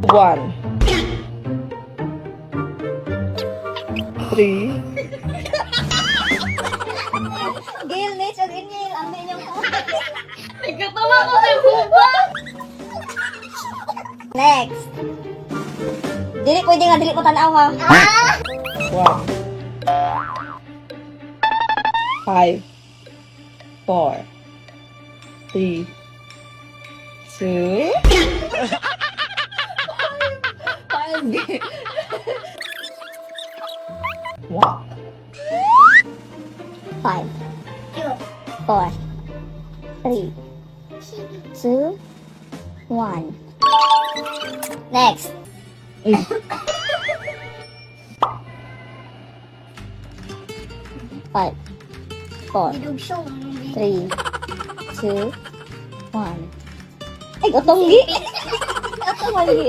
One. Three. Gil, Mitch, ug Inyel, ang inyong Nagkatawa ko kay Buba. Next. Dili pwede nga dili ko tanaw ha. One. Five. Four. Three. Two. Five. One. Five. Four. Three. Two. One. Next. Five. Four. Three. Two. One. Ay, utong gi. Utong gi.